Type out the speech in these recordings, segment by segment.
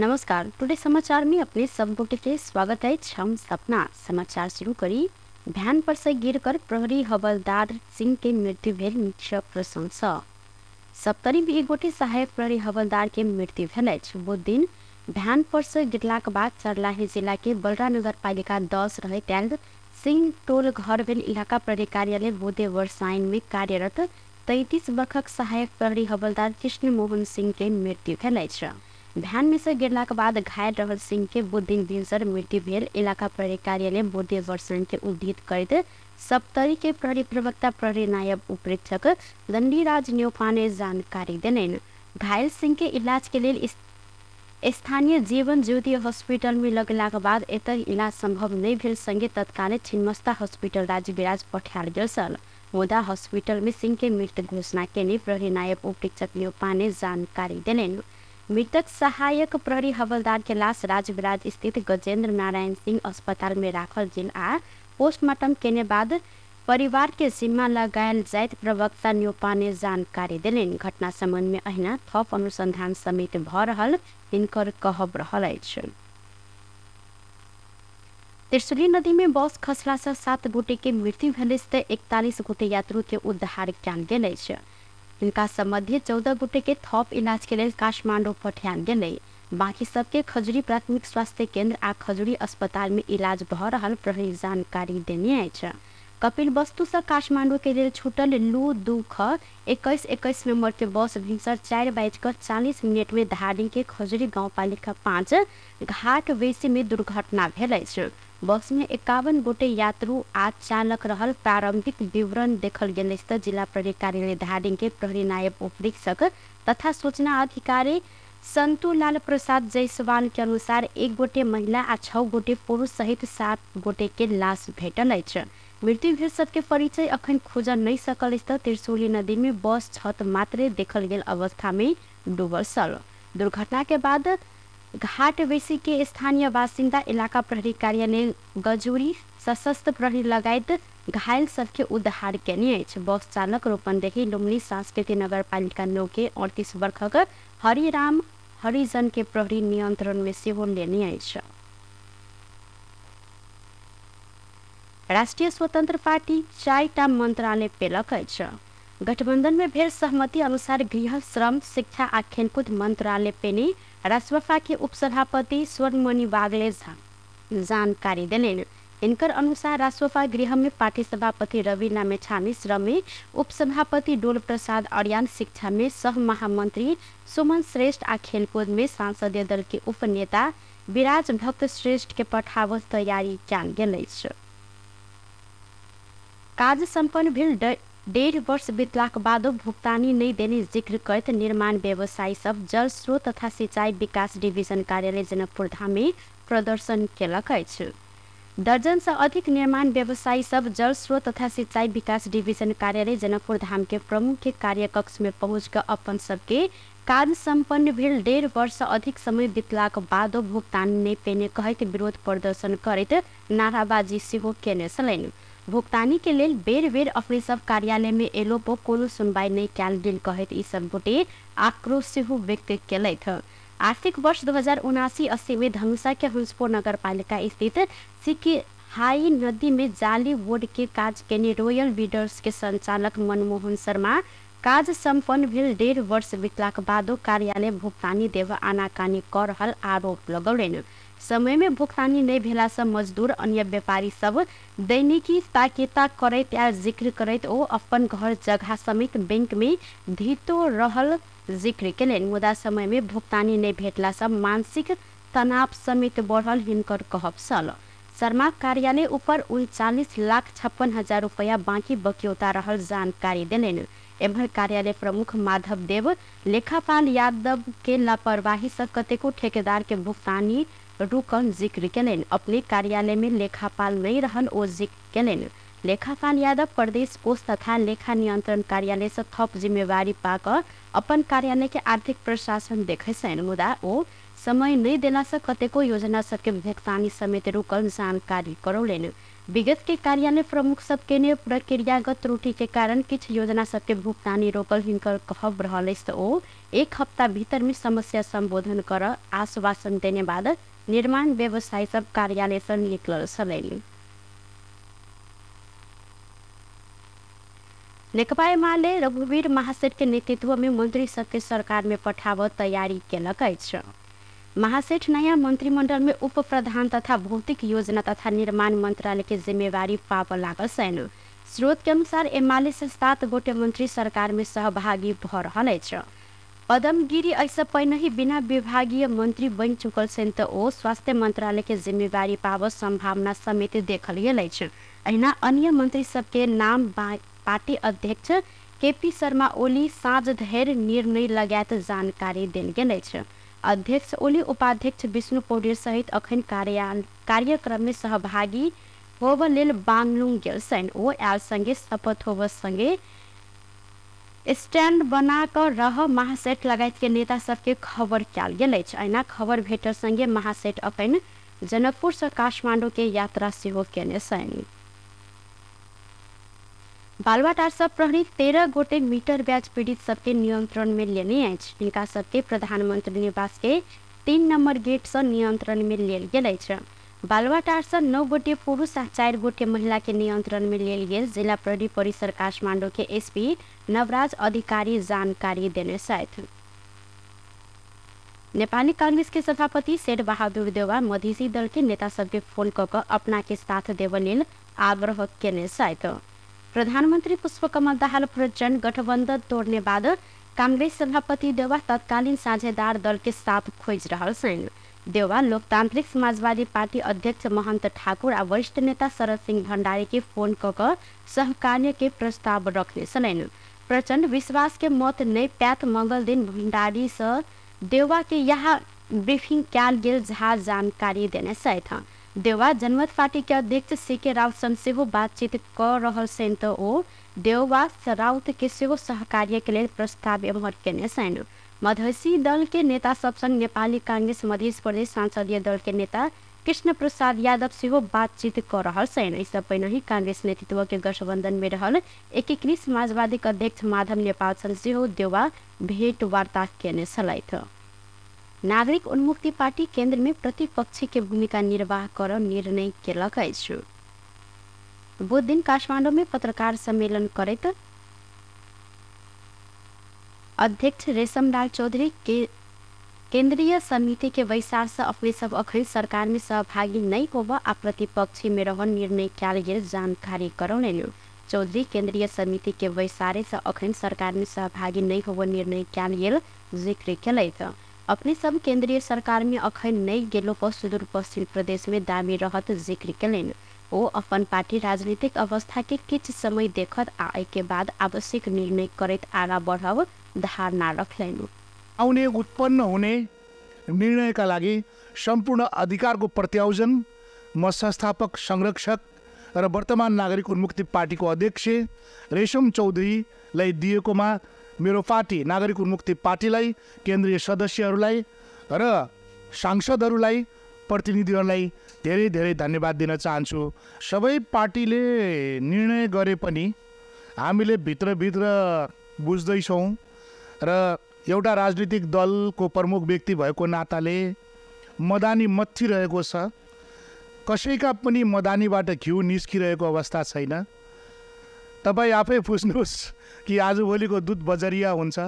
नमस्कार, टुडे समाचार में अपने सब गोटे के स्वागत है। हम सपना समाचार शुरू करी। भ्यान पर से गिरकर प्रहरी हवलदार सिंह के मृत्यु भेल मुख्य प्रशंसा। सप्तरी में एक गोटे सहायक प्रहरी हवलदार के मृत्यु भेल अछि। बुध दिन भ्यान पर से गिरलाक बाद सर्लाही जिला के बलरा नगरपालिका 10 रहे आयल सिंह टोल घर भेल इलाका प्रहरी कार्यालय बोधे वर्षाइन में कार्यरत 33 वर्षक सहायक प्रहरी हवलदार कृष्ण मोहन सिंह के मृत्यु भेल अछि। भ्यान में से गिरलाक बाद घायल रहल सिंह के बुध दिन भिनसर मृत्यु भेल इलाका प्रहरी कार्यालय बोधे वर्षाइन के उद्धृत करैत सप्तरी के प्रहरी प्रवक्ता प्रहरी नायब उपरीक्षक दण्डीराज न्यौपाने जानकारी देलनि। घायल सिंह के इलाज के लेल स्थानीय जीवन ज्योति हॉस्पिटल में लगलाक बाद एतय इलाज संभव नहीं भेल संगे तत्काले छिन्मस्ता हॉस्पिटल राजविराज पठायल गेल छल। मुदा हॉस्पिटल में सिंह के मृत्यु घोषणा केने प्रहरी नायब उपरीक्षक न्यौपाने जानकारी देलनि। मृतक सहायक प्रहरी हवलदार के लाश राजविराज स्थित गजेंद्र नारायण सिंह अस्पताल में राखल गेल आ पोस्टमार्टम केने बाद परिवार के जिम्मा लगायल जाइत प्रवक्ता न्यौपाने जानकारी देलनि। घटना संबंध में अहिना थप अनुसंधान समेत भ रहल हिनकर कहब रहल अछि। त्रिशूली नदी में बस खसला से 7 गोटे के मृत्यु भेल त 41 गोटे यात्रु के उद्धार कयल गेल अछि। हिनका सम्बन्धी 14 गोटे के थप इलाज के लेल काठमाडौँ पठायल गेलै। बाकी सबके खजुरी प्राथमिक स्वास्थ्य केन्द्र आ खजुरी अस्पताल में इलाज भ रहल प्रहरी जानकारी देने अछि। कपिल वस्तु से काठमाडौँ के लेल छूटल लू 2 ख 21-21 नंबर के बस भिनसर 4:40 में धारी के खजुरी गाउँपालिका 5 घाट वेसी में दुर्घटना भेल अछि। बस में 51 गोटे यात्रु आ चालक रहल प्रारंभिक विवरण देखल गेल अछि। जिला प्रहरी कार्यालय धादिङ के प्रहरी नायब उपरीक्षक तथा सूचना अधिकारी सन्तुलाल प्रसाद जायसवाल के अनुसार 1 गोटे महिला आ 6 गोटे पुरुष सहित 7 गोटे के लाश भेटल अछि। मृत्यु भेल सबके परिचय अखन खोजल नहीं सकल अछि। त्रिशूली नदी में बस छत मात्रे देखल गेल अवस्था में डूबल छल। दुर्घटना के बाद घाट वेसी के स्थानीय बासिन्दा इलाका प्रहरी कार्यालय गजुरी सशस्त्र प्रहरी लगायत घायल सबके उद्धार केने अछि। बस चालक रोपनदेखि लुम्बिनी सांस्कृतिक नगरपालिका 9 के 38 वर्षक हरिराम हरिजन के प्रहरी नियंत्रण में सेहो लेने अछि। राष्ट्रिय स्वतंत्र पार्टी 4टा मंत्रालय पेलक अछि। गठबंधन में भेल सहमति अनुसार गृह, श्रम, शिक्षा आ खेलकूद मंत्रालय पेने रासवफा के उपसभापति स्वर्णमणि वागले जानकारी देलनि। इनकर अनुसार रासवफा गृह में पार्टी सभापति रवि लामिछाने, श्रम में उपसभापति डोल प्रसाद अर्याल, शिक्षा में सह महामंत्री सुमन श्रेष्ठ आ खेलकूद में सांसदीय दल के उपनेता विराज भक्त श्रेष्ठ के पठाव तैयारी कयल गेल अछि। काज सम्पन्न भेल 1.5 वर्ष बितलाक बादो भुक्तानी नहीं देने जिक्र करैत निर्माण व्यवसायी सब जल स्रोत तथा सिंचाई विकास डिभिजन कार्यालय जनकपुर धाम में प्रदर्शन केलक अछि। दर्जन से अधिक निर्माण व्यवसायी सब जल स्रोत तथा सिंचाई विकास डिभिजन कार्यालय जनकपुर धाम के प्रमुख कार्यकक्ष में पहुँच कर अपन सबके काज सम्पन्न भेल 1.5 वर्ष अधिक समय बितलाक बादो भुक्तान नहीं पेने कहैत विरोध प्रदर्शन करैत नाराबाजी सेहो केने छलनि। भुगतानी के लेल बेर बेर अपने सब कार्यालय में एलो पो कोनो सुनवाई नहीं कयल गेल कहैत ई सब गोटे आक्रोश सेहो व्यक्त केलथि। आर्थिक वर्ष 2079-80 में धनुषा के हंसपुर नगरपालिका स्थित सिकिहाई नदी में जाली बोर्ड के काज केने रॉयल बिडर्स के संचालक मनमोहन शर्मा काज सम्पन्न भेल 1.5 वर्ष बितलाक बादो कार्यालय भुगतानी देव आनाकानी क रहल आरोप लगौलनि। समय में भुगतानी नहीं भेला से मजदूर अन्य व्यापारी सब दैनिकी ताकेता करैत या जिक्र करैत ओ अपन घर जगह समेत बैंक में धितो रहल जिक्र केलनि। मुदा समय में भुगतानी नहीं भेटला से मानसिक तनाव समेत बढ़ल हिनकर कहब छल। शर्मा कार्यालय ऊपर 39,56,000 रुपया बाँकी बक्यौता रहल जानकारी देलनि। एम्हर कार्यालय प्रमुख माधव देव लेखापाल यादव के लापरवाही से कतेको ठेकेदार के भुगतानी रुकल जिक्र केलनि। अपने कार्यालय में लेखापाल नहीं रहल ओ जिक्र केलनि। लेखापाल यादव प्रदेश कोष तथा लेखा नियंत्रण कार्यालय से थप जिम्मेवारी पाक अपन कार्यालय के आर्थिक प्रशासन देखै छनि, मुदा ओ समय नहीं देला से कतेको योजना सबके भुगतानी समेत रुकल जानकारी करौलनि। विगत के कार्यालय प्रमुख सबके ने प्रक्रियागत त्रुटि के कारण किछु योजना सबके भुगतानी रोकल हिनकर कहब रहल अछि। ओ एक हप्ता भीतर में समस्या सम्बोधन कर आश्वासन देने बाद निर्माण व्यवसायी सब कार्यालय से निकलल छलनि। नेकपा एमाले रघुवीर महासेठ के नेतृत्व में मंत्री सबके सरकार में पठाव तैयारी केलक अछि। महासेठ नयाँ मंत्रिमंडल में उप प्रधान तथा भौतिक योजना तथा निर्माण मंत्रालय के जिम्मेवारी पाब लागल छनि। स्रोत के अनुसार एमाले से 7 गोटे मंत्री सरकार में सहभागी भ रहल अछि। पदमगिरी ऐसे पहिने बिना विभागीय मंत्री बनि चुकल छनि त ओ स्वास्थ्य मंत्रालय के जिम्मेवारी पाब संभावना समेत देखल गेल अछि। एहिना अन्य मंत्री सबके नाम पार्टी अध्यक्ष केपी शर्मा ओली साँझ धरि निर्णय लगायत जानकारी देल गेल अछि। अध्यक्ष ओली उपाध्यक्ष विष्णु पौडेल सहित अखन कार्यक्रम में सहभागी होब लेल बाङलुङ गेल छनि। ओ आयल संगे शपथ होब संगे स्टैंड बना कर रह महासेठ लगायत के नेता सबके खबर कयल गेल अछि। एहिना खबर भेटल संगे महासेठ अखन जनकपुर से काठमाडौँ के यात्रा सेहो केने छनि। बालुवाटार सब प्रहरी 13 गोटे मीटर ब्याज पीड़ित सबके नियंत्रण में लेने अछि। हिनका सबके प्रधानमंत्री निवास के 3 नंबर गेट से नियंत्रण में लेल गेल अछि। बालुवाटार से 9 गोटे पुरुष आ 4 गोटे महिला के नियंत्रण में लेल गेल जिला प्रहरी परिसर काठमाडौँ के एसपी नवराज अधिकारी जानकारी देने छथि। नेपाली कांग्रेस के सभापति शेर बहादुर देउवा मधेसी दल के नेता सबके फोन क क अपना के साथ देव लेल आग्रह केने छथि। प्रधानमन्त्री पुष्पकमल दाहाल प्रचण्ड गठबन्धन तोड़ने बाद कांग्रेस सभापति देउवा तत्कालीन साझेदार दल के साथ खोजि रहल छनि। देउवा लोकतान्त्रिक समाजवादी पार्टी अध्यक्ष महन्त ठाकुर आ वरिष्ठ नेता शरद सिंह भण्डारी के फोन क क सहकार्य के प्रस्ताव रखने छलनि। प्रचण्ड विश्वास के मत नहि पात मंगल दिन भण्डारी से देउवा के यहाँ ब्रीफिंग कयल गेल झा जानकारी देने छथि। देउवा जनमत पार्टी के अध्यक्ष सीके राउत संग सेहो बातचीत क रहल छनि त ओ देउवा राउत के सेहो सहकार्य के लेल प्रस्ताव एम्हर केने छनि। मधेसी दल के नेता सब संग नेपाली कांग्रेस मध्य प्रदेश संसदीय दल के नेता कृष्ण प्रसाद यादव सेहो बातचीत क रहल छनि। एहिसँ पहिने कांग्रेस नेतृत्व के गठबंधन में रहल एकीकृत समाजवादी के अध्यक्ष माधव नेपाल संग सेहो देउवा भेंटवार्ता केने छलथि। नागरिक उन्मुक्ति पार्टी केंद्र में प्रतिपक्षी के भूमिका निर्वाह कर निर्णय केलक अछि। बुध दिन काठमाडौँ में पत्रकार सम्मेलन करैत अध्यक्ष रेशमलाल चौधरी के केंद्रीय समिति के बैसार से अपने सब अखन सरकार में सहभागी नहीं होब आ प्रतिपक्षी में रहन निर्णय कयल गेल जानकारी करौलनि। चौधरी केंद्रीय समिति के बैसारे से अखन सरकार में सहभागी नहीं होब निर्णय कयल गेल जिक्र केलथि। अपने सब केंद्रीय सरकार में अखन नहीं गेलो पर सुदूर पश्चिम प्रदेश में दामी रहत जिक्र केलनि। ओ अपन पार्टी राजनीतिक अवस्था के किछु समय देखत आ एहि के बाद आवश्यक निर्णय करैत आगा बढ़ब धारणा रखलनि। आउने उत्पन्न हुने निर्णयका लागि सम्पूर्ण अधिकारको प्रत्यायोजन म संस्थापक संरक्षक र वर्तमान नागरिक उन्मुक्ति पार्टीको अध्यक्ष रेशम चौधरीलाई दिएकोमा मेरो पार्टी नागरिक उन्मुक्ति पार्टीलाई, केन्द्रीय सदस्यहरूलाई र सांसदहरूलाई, प्रतिनिधिहरूलाई धेरै धेरै धन्यवाद दिन चाहन्छु। सबै पार्टीले निर्णय गरे पनि हामीले भित्रभित्र बुझ्दैछौँ र एउटा राजनीतिक दलको प्रमुख व्यक्ति भएको नाताले मदानी मत्थिरहेको छ, कसैका पनि मदानीबाट घिउ निस्किरहेको अवस्था छैन। तपाईँ आफै बुझ्नुहोस् कि आजभोलिको दुध बजरिया हुन्छ,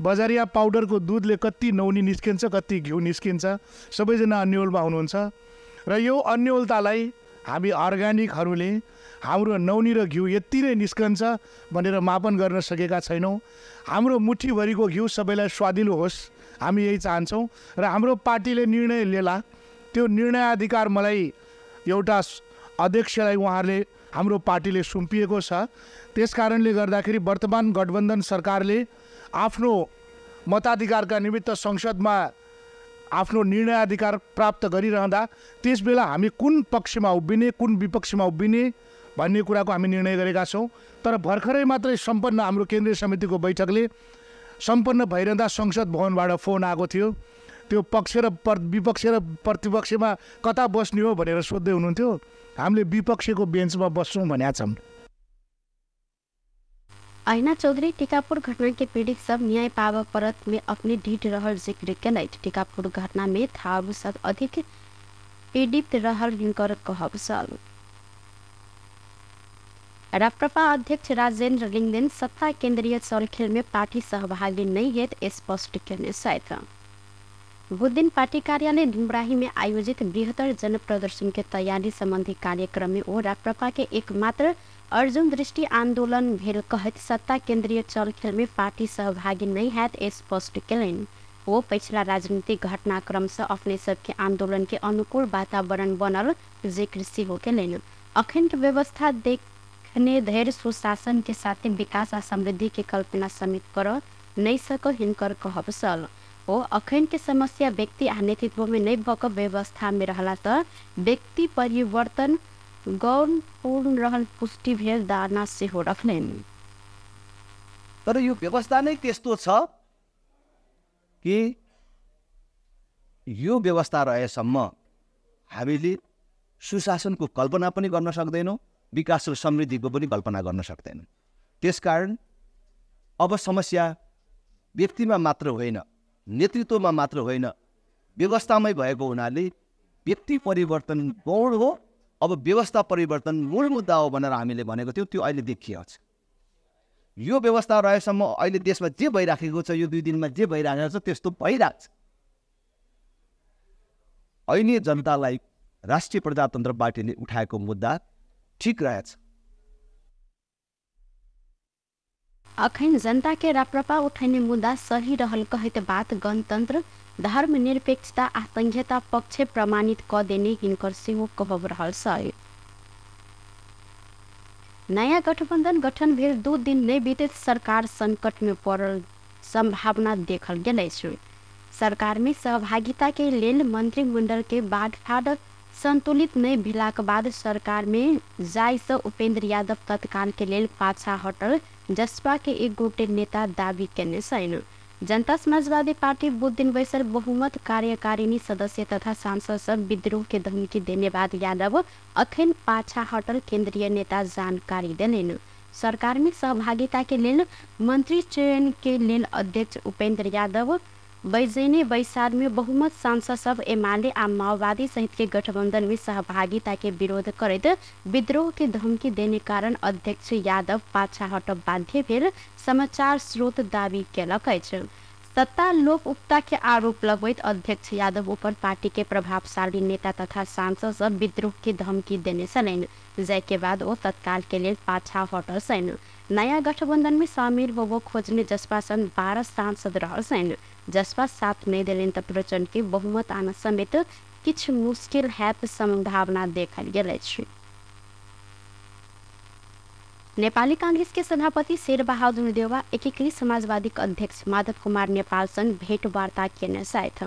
बजरिया पाउडरको दुधले कति नौनी निस्किन्छ, कति घिउ निस्किन्छ। सबैजना अन्यलमा हुनुहुन्छ र यो अन्यलतालाई हामी अर्ग्यानिकहरूले हाम्रो नौनी र घिउ यति नै निस्कन्छ भनेर मापन गर्न सकेका छैनौँ। हाम्रो मुठीभरिको घिउ सबैलाई स्वादिलो होस्, हामी यही चाहन्छौँ र हाम्रो पार्टीले निर्णय लिएला। त्यो निर्णयाधिकार मलाई एउटा अध्यक्षलाई उहाँहरूले हाम्रो पार्टीले सुम्पिएको छ। त्यस कारणले गर्दाखेरि वर्तमान गठबन्धन सरकारले आफ्नो मताधिकारका निमित्त संसदमा आफ्नो निर्णयाधिकार प्राप्त गरिरहँदा त्यसबेला हामी कुन पक्षमा उभिने, कुन विपक्षमा उभिने भन्ने कुराको हामी निर्णय गरेका छौँ। तर भर्खरै मात्रै सम्पन्न हाम्रो केन्द्रीय समितिको बैठकले सम्पन्न भइरहँदा संसद भवनबाट फोन आएको थियो। त्यो पक्ष र विपक्ष र प्रतिपक्षमा कता बस्ने हो भनेर सोध्दै हुनुहुन्थ्यो। हामीले विपक्षको बेन्चमा बस्छौँ भनेका छौँ। अहिना चौधरी टीकापुर घटना के पीड़ित सब न्याय पाबऽ परत में अपने ढीठ रहल जिक्र केलथि। टीकापुर घटना में थारू सब अधिक पीड़ित रहल हिनकर कहब छल। राप्रपा अध्यक्ष राजेन्द्र लिंगदेन सत्ता केन्द्रीय चलखेल में पार्टी सहभागी नहीं हेत स्पष्ट केने छथि। बुधदिन पार्टी कार्यालय धुमराही में आयोजित बृहत्तर जनप्रदर्शन के तैयारी संबंधी कार्यक्रम में ओ राप्रपा के एकमात्र अर्जुन दृष्टि आंदोलन भेल कहैत सत्ता केन्द्रीय चलखेल में पार्टी सहभागी नहीं हैत स्पष्ट केलनि। वो पछिला राजनीतिक घटनाक्रम से अपने सबके आंदोलन के अनुकूल वातावरण बनल जिक्र सेहो केलनि। अखन के व्यवस्था देखने धैर्य सुशासन के साथे विकास आ समृद्धि के कल्पना समेत कर नहीं सक हिनकर कहब छल। ओ अखन के समस्या व्यक्ति आ नेतृत्व में नहीं भऽ व्यवस्था में रहला त व्यक्ति परिवर्तन गौरवपूर्ण रहल पुष्टि भेल धारणा सेहो रखलनि। तर यो व्यवस्था नै त्यस्तो छ कि यो व्यवस्था रहेसम्म हामीले सुशासनको कल्पना पनि गर्न सक्दैनौँ, विकास र समृद्धिको पनि कल्पना गर्न सक्दैनौँ। त्यसकारण अब समस्या व्यक्तिमा मात्र होइन, नेतृत्वमा मात्र होइन, व्यवस्थामै भएको हुनाले व्यक्ति परिवर्तन गौण हो, अब व्यवस्था परिवर्तन मूल मुद्दा हो भनेर हामीले भनेको थियौँ, त्यो अहिले देखिएको छ। यो व्यवस्था रहेसम्म अहिले देशमा जे भइराखेको छ, यो दुई दिनमा जे भइराखेको छ त्यस्तो भइरहेको छ। अहिले जनतालाई राष्ट्रिय प्रजातन्त्र पार्टीले उठाएको मुद्दा ठिक रहेछ। अखन जनता के राप्रपा उठाउने मुद्दा सही रहल कहैत बात गणतन्त्र धर्मनिरपेक्षता आ संघीयता पक्ष प्रमाणित क देने हिनकर सेहो कहब रहल छ। नयाँ गठबन्धन गठन भेल 2 दिन नै बीतैत सरकार संकट में पड़ल संभावना देखल गेल अछि। सरकार में सहभागिता के लेल मंत्रिमंडल के बाँटफाँट संतुलित नहीं भेलाक बाद सरकार में जाय से उपेंद्र यादव तत्काल के लेल पाछा हटल जसपा के एक गोटे नेता दावी केने छन्। जनता समाजवादी पार्टी बुध दिन बैसल बहुमत कार्यकारिणी सदस्य तथा सांसद सब विद्रोह के धमकी देने बाद यादव अखन पाछा हटल केंद्रीय नेता जानकारी देलनि। सरकार में सहभागिता के लेल मंत्री चयन के लेल अध्यक्ष उपेंद्र यादव बैजने बैसार में बहुमत सांसद सब एमाले आ माओवादी सहित के गठबंधन में सहभागिता के विरोध करैत विद्रोह के धमकी देने कारण अध्यक्ष यादव पाछा हटब बाध्य भेल समाचार स्रोत दावी केलक अछि। सत्ता लोप उपता के आरोप लगबैत अध्यक्ष यादव ऊपर पार्टी के प्रभावशाली नेता तथा सांसद सब विद्रोह के धमकी देने छलनि, जाहिके बाद ओ तत्काल के लेल पाछा हटल छनि। नयाँ गठबंधन में शामिल होबो खोजने जसपा सन 12 सांसद रहल छनि। जसपा साथ नहीं देलनि त प्रचण्ड के बहुमत आन समेत किछु मुश्किल हैत संभावना देखल गेल अछि। नेपाली कांग्रेस के सभापति शेरबहादुर देउवा एकीकृत समाजवादी अध्यक्ष माधव कुमार नेपाल संग भेटवार्ता केने छथि।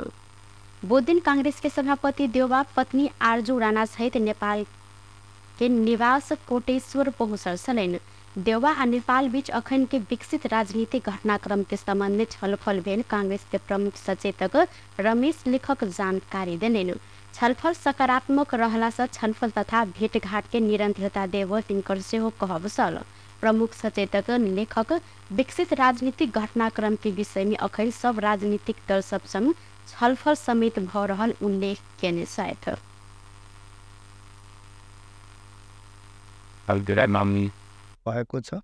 बुधदिन कांग्रेस के सभापति देउवा पत्नी आरजू राणा सहित नेपाल के निवास कोटेश्वर पहुँचल छलनि। देउवा आ नेपाल बीच अखन के विकसित राजनीतिक घटनाक्रम के संबंध में छलफल भेल कांग्रेस के प्रमुख सचेतक रमेश लेखक जानकारी देलनि। छलफल सकारात्मक रहला से छलफल तथा भेटघाट के निरंतरता देव तिनकर सेहो कहब छल। प्रमुख सचेतक लेखक विकसित राजनीतिक घटनाक्रम के विषय में अखन सब राजनीतिक दल सब संग छलफल समेत भ रहल उल्लेख केने छथि। भएको छ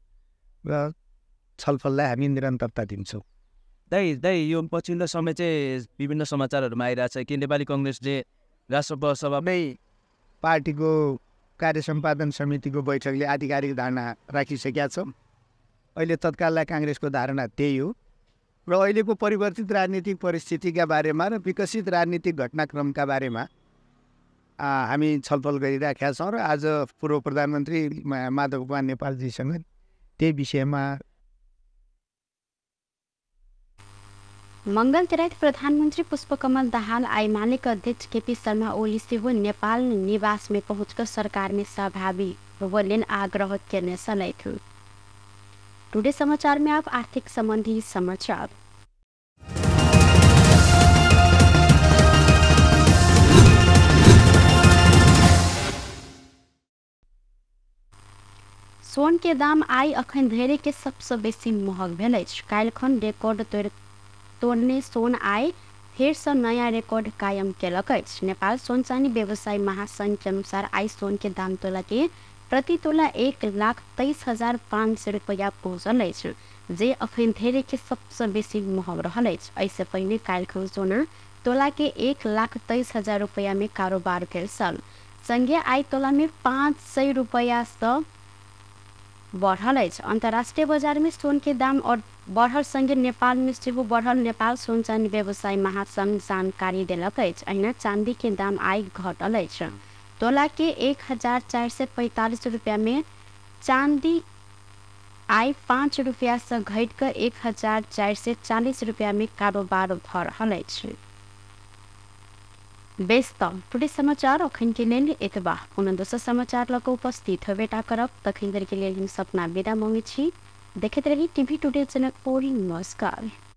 र छलफललाई हामी निरन्तरता दिन्छौँ। दाइ दाइ यो पछिल्लो समय चाहिँ विभिन्न समाचारहरूमा आइरहेछ कि नेपाली कङ्ग्रेसले राष्ट्रपति सभा नै पार्टीको कार्य सम्पादन समितिको बैठकले आधिकारिक धारणा राखिसकेका छ। अहिले तत्काललाई काङ्ग्रेसको धारणा त्यही हो र अहिलेको परिवर्तित राजनीतिक परिस्थितिका बारेमा र विकसित राजनीतिक घटनाक्रमका बारेमा हामी छलफल गरिराखेका छौँ र आज पूर्व प्रधानमन्त्री माधव कुमार नेपालजीसँग त्यही विषयमा। मंगल रात प्रधानमन्त्री पुष्पकमल दाहाल एमालेका अध्यक्ष केपी शर्मा ओली सेहो नेपाल निवास में पहुँचकर सरकार में सहभागी होबऽ आग्रह केने छलथि। टुडे समाचार में आप आर्थिक संबंधी समाचार। सोन के दाम आइ अखन धरि के सबसँ बेसी महग भेल अछि। काल्हिखन रिकॉर्ड तोड़ने सोन आइ फेरसँ नयाँ रिकॉर्ड कायम केलक अछि। नेपाल सोन चानी व्यवसायी महासंघ के अनुसार आइ सोन के दाम तोला के प्रति तोला 1,23,500 रुपैया पहुँचल अछि, जे अखन धरि के सबसँ बेसी महग रहल अछि। एहिसँ पहिने काल्हिखन सोना तोला के 1,23,000 रुपैया में कारोबार भेल छल। संगे आइ तोला में 500 रुपैया सँ बढ़ल अछि। अंतर्राष्ट्रीय बाजार में सोन के दाम और बढ़ल संगे नेपाल में सेहो बढ़ल नेपाल सोन चानी व्यवसायी महासंघ जानकारी देलक अछि। अहिना चांदी के दाम आइ घटल अछि। तोला के 1,445 रुपया में चांदी आइ 5 रुपया से घटि कऽ 1,440 रुपया में कारोबार भऽ रहल अछि। बेस तऽ टुडे समाचार अखन के लेल एतबा। पुनः दोसर समाचार लऽ कऽ उपस्थित होबेटा करब। तखन धरि के लेल हम सपना विदा मांगै छी। देखैत रही टीवी टुडे जनकपुर। नमस्कार।